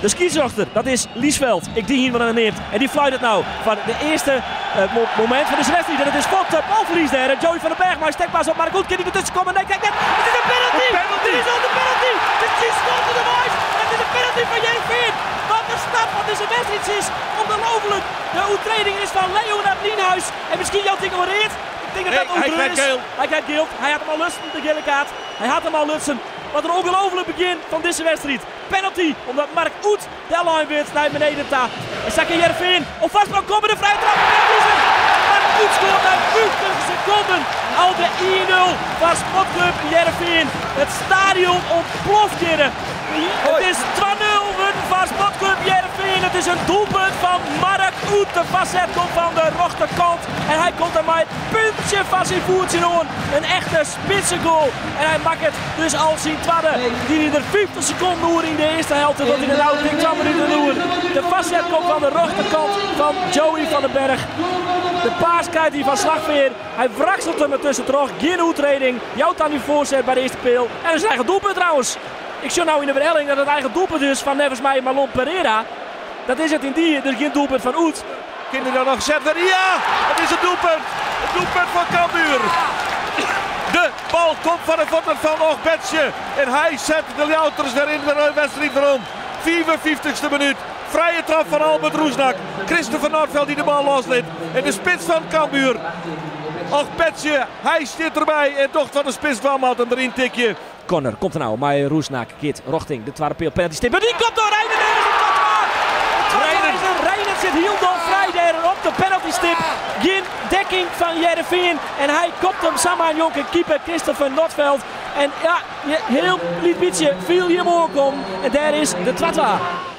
De skiedsrjochter, dat is Liesveld. Ik die hier wat neemt. En die fluit het nou van de eerste moment van deze wedstrijd. En het is Vot, balverlies daar. En Joey van den Berg, maar stekpas op Mark Oet. Kan hij ertussen komen? Nee, kijk net. Het is een penalty. Een penalty. Het is al de penalty. Het is de device. Het is een penalty van Heerenveen. Wat een stap van deze wedstrijd is. Ongelooflijk. De oetreding is van Leonard Nienhuis. En misschien Jan Tinkereert. Ik denk dat Nee, dat hij ook krijgt is. geel. Hij krijgt geel. Hij had hem al lutsen, de gele kaart. Hij had hem al lutsen. Wat een ongelooflijk begin van deze wedstrijd. Penalty, omdat Mark Oet de lijn wint naar beneden ta. En Saki Heerenveen op vastbouw komen de vrije trap. Mark Oet scoort na 50 seconden al de 1-0 van Sportclub Heerenveen. Het stadion ontploft hier. Het is 2-0 van Sportclub Heerenveen. Het is een doelpunt van Mark Oet. De facet komt van de rechterkant. En hij komt er maar het puntje van zijn voetje aan. Een echte spitsengoal. En hij maakt het dus al zijn tweede. Die in de 50 seconden hoor in de eerste helft. Dat hij er nou dik 2 minuten doen. De facet komt van de rechterkant van Joey van den Berg. De paas krijgt hij van Slagveer. Hij wrakselt hem ertussen terug. Geen oetreding. Jouwt aan die voorzet bij de eerste peel. En dat is eigen doelpunt trouwens. Ik zie nou in de verhelling dat het eigen doelpunt is van nevens mij Marlon Pereira. Dat is het in die, dus geen doelpunt van Oet. Kinderen dan nog gezet worden. Ja, het is het doelpunt. Het doelpunt van Cambuur. De bal komt van de voeten van Ogbeche. En hij zet de Ljouwters weer in de wedstrijd erom. 54e minuut. Vrije trap van Albert Rusnák. Christopher Nordfeldt die de bal losliet. En de spits van Cambuur. Ogbeche, hij zit erbij. En toch van de spits kwam had hem erin tikje. Corner komt er nou, maar Rusnák, Kit, Rochting, de tweede peel, penalty stip. Maar die komt door Reijnen, daar is het tot waar. Reijnen. Reijnen zit heel dol vrij daar op de penalty stip. Geen dekking van Heerenveen. En hij kopt hem samen aan jonke keeper Christopher Nordfeldt. En ja, heel lief beetje viel hier omhoog om. En daar is de 2-2.